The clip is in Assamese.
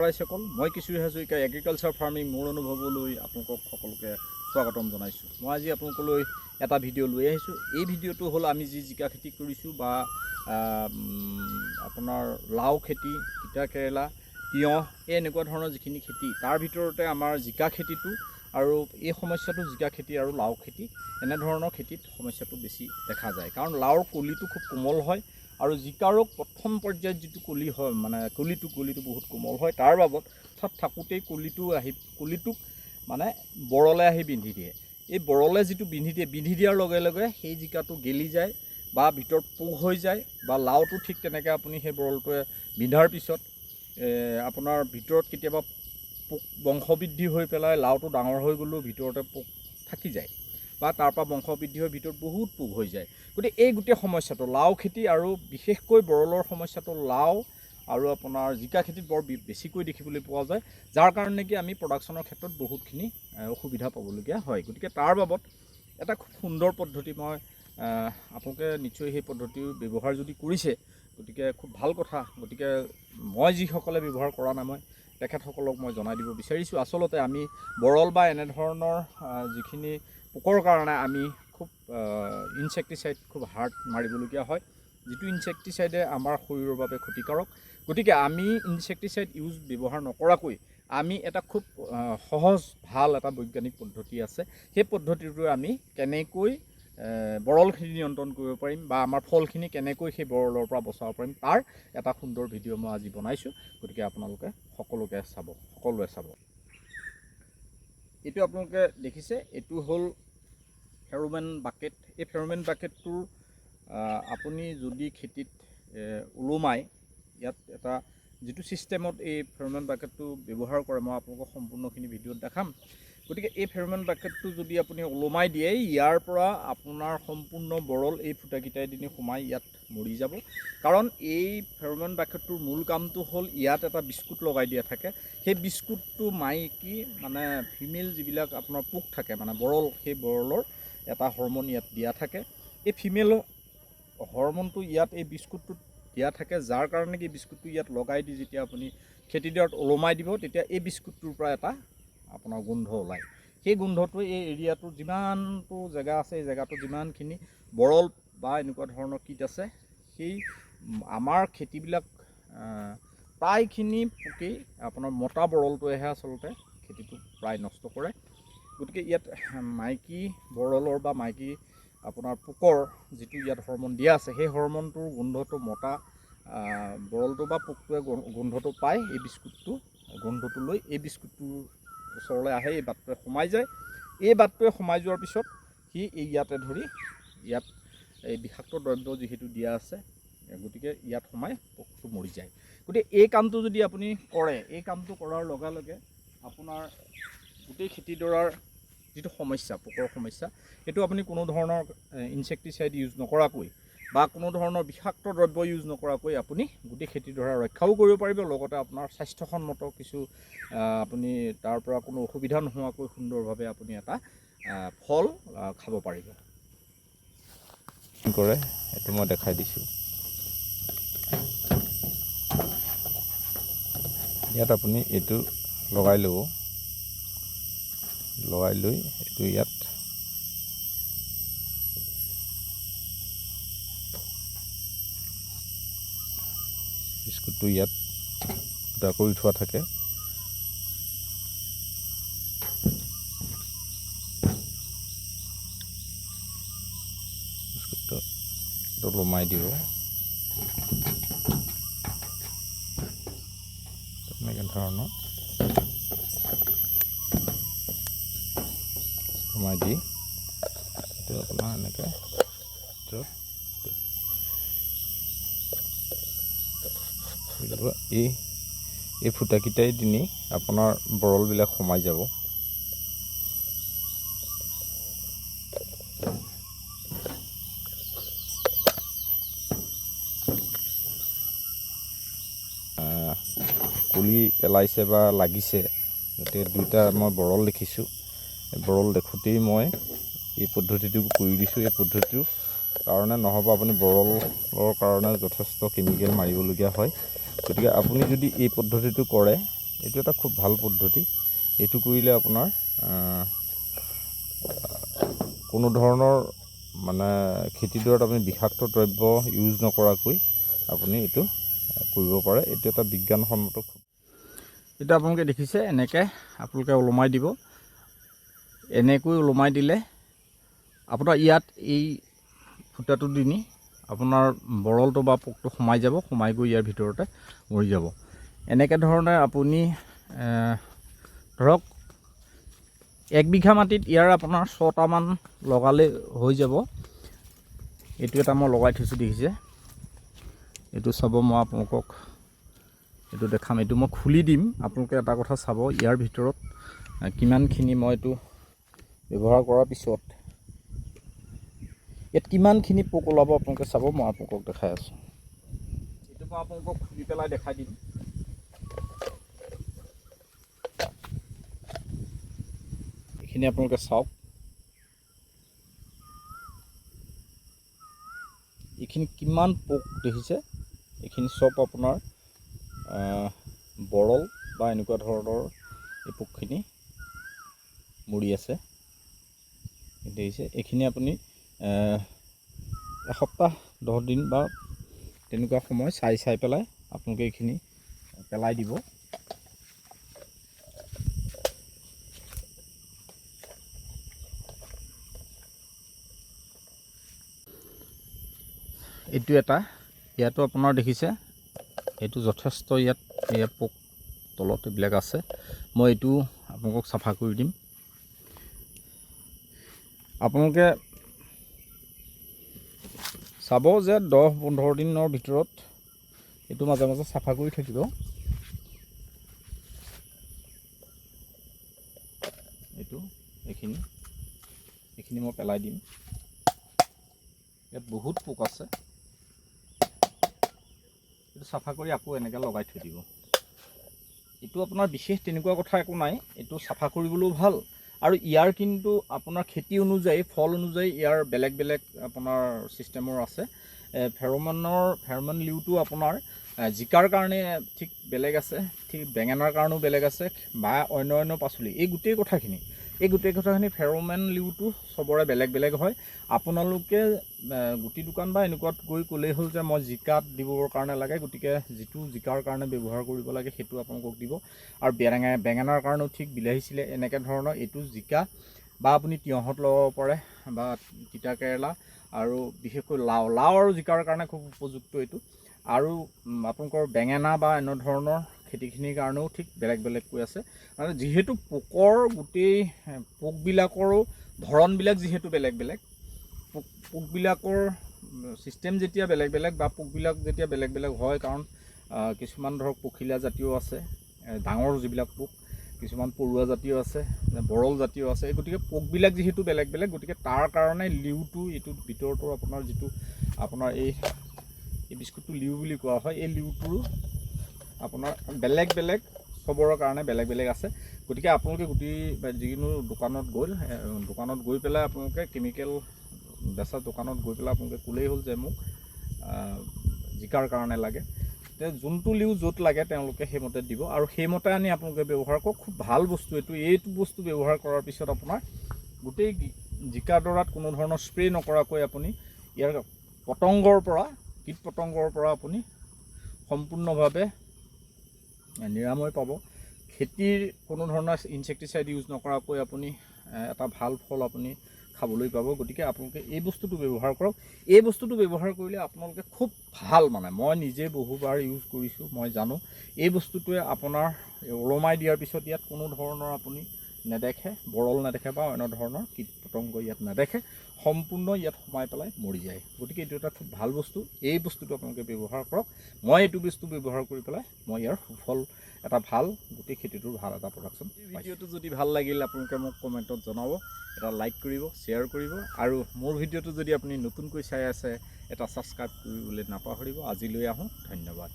ৰাইজসকল, মই কিশোৰ হাজৰিকা, এগ্ৰিকালচাৰ ফাৰ্মিং মোৰ অনুভৱলৈ আপোনালোকক সকলোকে স্বাগতম জনাইছোঁ। মই আজি আপোনালোকলৈ এটা ভিডিঅ' লৈ আহিছোঁ। এই ভিডিঅ'টো হ'ল আমি যি জিকা খেতি কৰিছোঁ বা আপোনাৰ লাও খেতি, তিতা কেৰেলা, তিয়ঁহ, এই এনেকুৱা ধৰণৰ যিখিনি খেতি, তাৰ ভিতৰতে আমাৰ জিকা খেতিটো আৰু এই সমস্যাটো জিকা খেতি আৰু লাও খেতি এনেধৰণৰ খেতিত সমস্যাটো বেছি দেখা যায়। কাৰণ লাওৰ কলিটো খুব কোমল হয় আৰু জিকাৰো প্ৰথম পৰ্যায়ত যিটো কলি হয়, মানে কলিটো বহুত কোমল হয়। তাৰ বাবদ তাত থাকোঁতেই কলিটো আহি কলিটোক মানে বৰলে আহি বিন্ধি দিয়ে। এই বৰলে যিটো বিন্ধি দিয়ে, বিন্ধি দিয়াৰ লগে লগে সেই জিকাটো গেলি যায় বা ভিতৰত পোক হৈ যায়। বা লাওটো ঠিক তেনেকৈ আপুনি সেই বৰলটোৱে বিন্ধাৰ পিছত আপোনাৰ ভিতৰত কেতিয়াবা পোক বংশবৃদ্ধি হৈ পেলাই লাওটো ডাঙৰ হৈ গ'লেও ভিতৰতে পোক থাকি যায় বা তাৰ পৰা বংশবৃদ্ধি হৈ ভিতৰত বহুত পোক হৈ যায়। গতিকে এই গোটেই সমস্যাটো লাও খেতি আৰু বিশেষকৈ বৰলৰ সমস্যাটো লাও আৰু আপোনাৰ জিকা খেতিত বৰ বেছিকৈ দেখিবলৈ পোৱা যায়, যাৰ কাৰণে নেকি আমি প্ৰডাকশ্যনৰ ক্ষেত্ৰত বহুতখিনি অসুবিধা পাবলগীয়া হয়। গতিকে তাৰ বাবদ এটা খুব সুন্দৰ পদ্ধতি মই আপোনালোকে নিশ্চয় সেই পদ্ধতি ব্যৱহাৰ যদি কৰিছে গতিকে খুব ভাল কথা। গতিকে মই যিসকলে ব্যৱহাৰ কৰা নাই, মই তেখেতসকলক মই জনাই দিব বিচাৰিছোঁ। আচলতে আমি বৰল বা এনেধৰণৰ যিখিনি পোকৰ কাৰণে আমি খুব ইনচেক্টিচাইড খুব হাৰ্ড মাৰিবলগীয়া হয়, যিটো ইনচেক্টিচাইডে আমাৰ শৰীৰৰ বাবে ক্ষতিকাৰক। গতিকে আমি ইনচেক্টিচাইড ইউজ ব্যৱহাৰ নকৰাকৈ আমি এটা খুব সহজ ভাল এটা বৈজ্ঞানিক পদ্ধতি আছে। সেই পদ্ধতিটোৰে আমি কেনেকৈ বৰলখিনি নিয়ন্ত্ৰণ কৰিব পাৰিম বা আমাৰ ফলখিনি কেনেকৈ সেই বৰলৰ পৰা বচাব পাৰিম, তাৰ এটা সুন্দৰ ভিডিঅ' মই আজি বনাইছোঁ। গতিকে আপোনালোকে সকলোকে চাব, সকলোৱে চাব। এইটো আপোনালোকে দেখিছে, এইটো হ'ল ফেৰোমেন বাকেট। এই ফেৰোমেন বাকেটটোৰ আপুনি যদি খেতিত ওলোমাই ইয়াত এটা যিটো ছিষ্টেমত এই ফেৰোমেন বাকেটটো ব্যৱহাৰ কৰে, মই আপোনালোকক সম্পূৰ্ণখিনি ভিডিঅ'ত দেখাম। গতিকে এই ফেৰোমেন বাকেটটো যদি আপুনি ওলোমাই দিয়ে, ইয়াৰ পৰা আপোনাৰ সম্পূৰ্ণ বৰল এই ফুটাকেইটাই দিনে সোমাই ইয়াত মৰি যাব। কাৰণ এই ফেৰোমেন বাকেটটোৰ মূল কামটো হ'ল ইয়াত এটা বিস্কুট লগাই দিয়া থাকে। সেই বিস্কুটটো মাইকী মানে ফিমেল যিবিলাক আপোনাৰ পোক থাকে, মানে বৰল, সেই বৰলৰ এটা হৰম'ন ইয়াত দিয়া থাকে। এই ফিমেল হৰম'নটো ইয়াত এই বিস্কুটটোত দিয়া থাকে, যাৰ কাৰণে কি বিস্কুটটো ইয়াত লগাই দি যেতিয়া আপুনি খেতিডৰাত ওলোমাই দিব, তেতিয়া এই বিস্কুটটোৰ পৰা এটা আপোনাৰ গোন্ধ ওলায়। সেই গোন্ধটোৱে এই এৰিয়াটোৰ যিমানটো জেগা আছে, এই জেগাটোত যিমানখিনি বৰল বা এনেকুৱা ধৰণৰ কীট আছে, সেই আমাৰ খেতিবিলাক প্ৰায়খিনি পোকেই আপোনাৰ মতা বৰলটোৱেহে আচলতে খেতিটো প্ৰায় নষ্ট কৰে। গতিকে ইয়াত মাইকী বৰলৰ বা মাইকী আপোনাৰ পোকৰ যিটো ইয়াত হৰম'ন দিয়া আছে, সেই হৰম'নটোৰ গোন্ধটো মতা বৰলটো বা পোকটোৱে গোন্ধটো পায়, এই বিস্কুটটো গোন্ধটো লৈ এই বিস্কুটটোৰ ওচৰলৈ আহে, এই বাটটোৱে সোমাই যায়। এই বাটটোৱে সোমাই যোৱাৰ পিছত সি এই ইয়াতে ধৰি ইয়াত এই বিষাক্ত দ্ৰব্য যিহেতু দিয়া আছে, গতিকে ইয়াত সোমাই পোকটো মৰি যায়। গতিকে এই কামটো যদি আপুনি কৰে, এই কামটো কৰাৰ লগে লগে আপোনাৰ গোটেই খেতিডৰাৰ যিটো সমস্যা, পোকৰ সমস্যা, সেইটো আপুনি কোনো ধৰণৰ ইনচেক্টিচাইড ইউজ নকৰাকৈ বা কোনো ধৰণৰ বিষাক্ত দ্ৰব্য ইউজ নকৰাকৈ আপুনি গোটেই খেতিডৰা ৰক্ষাও কৰিব পাৰিব। লগতে আপোনাৰ স্বাস্থ্যসন্মত কিছু আপুনি তাৰ পৰা কোনো অসুবিধা নোহোৱাকৈ সুন্দৰভাৱে আপুনি এটা ফল খাব পাৰিব। কৰে সেইটো মই দেখাই দিছোঁ। ইয়াত আপুনি এইটো লগাই ল'ব, লগাই লৈ এইটো ইয়াত বিস্কুটটো ইয়াত ফুটা কৰি থোৱা থাকে। বিস্কুটটো ওলোমাই দিব তেনেকৈ ধৰণৰ সোমাই দি এইটো আপোনাৰ এনেকৈ এই এই ফুটাকেইটাই দিনি আপোনাৰ বৰলবিলাক সোমাই যাব। কলি পেলাইছে বা লাগিছে, গতিকে দুইটা মই বৰল দেখিছোঁ। বৰল দেখোঁতেই মই এই পদ্ধতিটো কৰি দিছোঁ। এই পদ্ধতিটো কাৰণে নহ'ব, আপুনি বৰলৰ কাৰণে যথেষ্ট কেমিকেল মাৰিবলগীয়া হয়। গতিকে আপুনি যদি এই পদ্ধতিটো কৰে এইটো এটা খুব ভাল পদ্ধতি। এইটো কৰিলে আপোনাৰ কোনো ধৰণৰ মানে খেতিডৰাত আপুনি বিষাক্ত দ্ৰব্য ইউজ নকৰাকৈ আপুনি এইটো কৰিব পাৰে। এইটো এটা বিজ্ঞানসন্মত। এতিয়া আপোনালোকে দেখিছে, এনেকৈ আপোনালোকে ওলমাই দিব। এনেকৈ ওলমাই দিলে আপোনাৰ ইয়াত এই ফুটাটো দি নি আপোনাৰ বৰলটো বা পোকটো সোমাই যাব, সোমাই গৈ ইয়াৰ ভিতৰতে মৰি যাব। এনেকৈ ধৰণে আপুনি ধৰক 1 বিঘা মাটিত ইয়াৰ আপোনাৰ 6টামান লগালে হৈ যাব। এইটো এটা মই লগাই থৈছোঁ, দেখিছে। এইটো চাব, মই আপোনালোকক এইটো দেখাম। এইটো মই খুলি দিম, আপোনালোকে এটা কথা চাব, ইয়াৰ ভিতৰত কিমানখিনি মই এইটো ব্যৱহাৰ কৰাৰ পিছত ইয়াত কিমানখিনি পোক ওলাব আপোনালোকে চাব। মই আপোনালোকক দেখাই আছোঁ। এইটো মই আপোনালোকক খুলি পেলাই দেখাই দিম। এইখিনি আপোনালোকে চাওক, এইখিনি কিমান পোক দেখিছে। এইখিনি চব আপোনাৰ বৰল বা এনেকুৱা ধৰণৰ এই পোকখিনি মৰি আছে, দেখিছে। এইখিনি আপুনি এসপ্তাহ 10 দিন বা তেনেকুৱা সময় চাই চাই পেলাই আপোনালোকে এইখিনি পেলাই দিব। এইটো এটা ইয়াতো আপোনাৰ দেখিছে, এইটো যথেষ্ট ইয়াত এয়া পোক তলত এইবিলাক আছে। মই এইটো আপোনালোকক চাফা কৰি দিম। আপোনালোকে চাব যে 10-15 দিনৰ ভিতৰত এইটো মাজে মাজে চাফা কৰি থাকিব। এইটো এইখিনি মই পেলাই দিম। ইয়াত বহুত পোক আছে। এইটো চাফা কৰি আকৌ এনেকৈ লগাই থৈ দিব। এইটো আপোনাৰ বিশেষ তেনেকুৱা কথা একো নাই। এইটো চাফা কৰিবলৈও ভাল আৰু ইয়াৰ কিন্তু আপোনাৰ খেতি অনুযায়ী, ফল অনুযায়ী ইয়াৰ বেলেগ বেলেগ আপোনাৰ ছিষ্টেমৰ আছে। ফেৰমন লিউটো আপোনাৰ জিকাৰ কাৰণে ঠিক বেলেগ আছে, ঠিক বেঙেনাৰ কাৰণেও বেলেগ আছে বা অন্য অন্য পাচলি। এই গোটেই কথাখিনি ফেৰমেন লিউটো চবৰে বেলেগ বেলেগ হয়। আপোনালোকে গুটি দোকান বা এনেকুৱাত গৈ ক'লেই হ'ল যে মই জিকাত দিবৰ কাৰণে লাগে, গতিকে যিটো জিকাৰ কাৰণে ব্যৱহাৰ কৰিব লাগে সেইটো আপোনালোকক দিব। আৰু বেঙেনাৰ কাৰণেও ঠিক, বিলাহী চিলাহী এনেকৈ ধৰণৰ। এইটো জিকা বা আপুনি তিয়ঁহত লগাব পাৰে বা তিতা কেৰেলা আৰু বিশেষকৈ লাও আৰু জিকাৰ কাৰণে খুব উপযুক্ত এইটো। আৰু আপোনালোকৰ বেঙেনা বা এনেধৰণৰ খেতিখিনিৰ কাৰণেও ঠিক বেলেগ বেলেগকৈ আছে। মানে যিহেতু পোকৰ গোটেই পোকবিলাকৰো ধৰণবিলাক যিহেতু বেলেগ বেলেগ, পোকবিলাকৰ ছিষ্টেম যেতিয়া বেলেগ বেলেগ বা পোকবিলাক যেতিয়া বেলেগ বেলেগ হয়, কাৰণ কিছুমান ধৰক পখিলা জাতীয় আছে, ডাঙৰ যিবিলাক পোক, কিছুমান পৰুৱা জাতীয় আছে, বৰল জাতীয় আছে। গতিকে পোকবিলাক যিহেতু বেলেগ বেলেগ, গতিকে তাৰ কাৰণে লিউটো এইটো ভিতৰতো আপোনাৰ যিটো আপোনাৰ এই বিস্কুটটো লিউ বুলি কোৱা হয়, এই লিউটোৰো আপোনাৰ বেলেগ বেলেগ চবৰৰ কাৰণে বেলেগ বেলেগ আছে। গতিকে আপোনালোকে গুটি বা যিকোনো দোকানত গৈ পেলাই আপোনালোকে কেমিকেল বেচা দোকানত গৈ পেলাই আপোনালোকে ক'লেই হ'ল যে মোক জিকাৰ কাৰণে লাগে। তে যোনটো লিউ য'ত লাগে তেওঁলোকে সেইমতে দিব আৰু সেইমতে আনি আপোনালোকে ব্যৱহাৰ কৰক। খুব ভাল বস্তু এইটো। এইটো বস্তু ব্যৱহাৰ কৰাৰ পিছত আপোনাৰ গোটেই জিকাডৰাত কোনো ধৰণৰ স্প্ৰে' নকৰাকৈ আপুনি ইয়াৰ পতংগৰ পৰা, কীট পতংগৰ পৰা আপুনি সম্পূৰ্ণভাৱে নিৰাময় পাব। খেতিৰ কোনো ধৰণৰ ইনচেক্টিচাইড ইউজ নকৰাকৈ আপুনি এটা ভাল ফল আপুনি খাবলৈ পাব। গতিকে আপোনালোকে এই বস্তুটো ব্যৱহাৰ কৰক। এই বস্তুটো ব্যৱহাৰ কৰিলে আপোনালোকে খুব ভাল, মানে মই নিজে বহুবাৰ ইউজ কৰিছোঁ, মই জানো। এই বস্তুটোৱে আপোনাৰ ওলমাই দিয়াৰ পিছত ইয়াত কোনো ধৰণৰ আপুনি নেদেখে, বৰল নেদেখে বা অন্য ধৰণৰ কীট পতংগ ইয়াত নেদেখে, সম্পূৰ্ণ ইয়াত সোমাই পেলাই মৰি যায়। গতিকে এইটো এটা খুব ভাল বস্তু। এই বস্তুটো আপোনালোকে ব্যৱহাৰ কৰক। মই এইটো বস্তু ব্যৱহাৰ কৰি পেলাই মই ইয়াৰ সুফল এটা ভাল, গোটেই খেতিটোৰ ভাল এটা প্ৰডাকশ্যন। ভিডিঅ'টো যদি ভাল লাগিল আপোনালোকে মোক কমেণ্টত জনাব, এটা লাইক কৰিব, শ্বেয়াৰ কৰিব আৰু মোৰ ভিডিঅ'টো যদি আপুনি নতুনকৈ চাই আছে এটা ছাবস্ক্ৰাইব কৰিবলৈ নাপাহৰিব। আজিলৈ আহোঁ, ধন্যবাদ।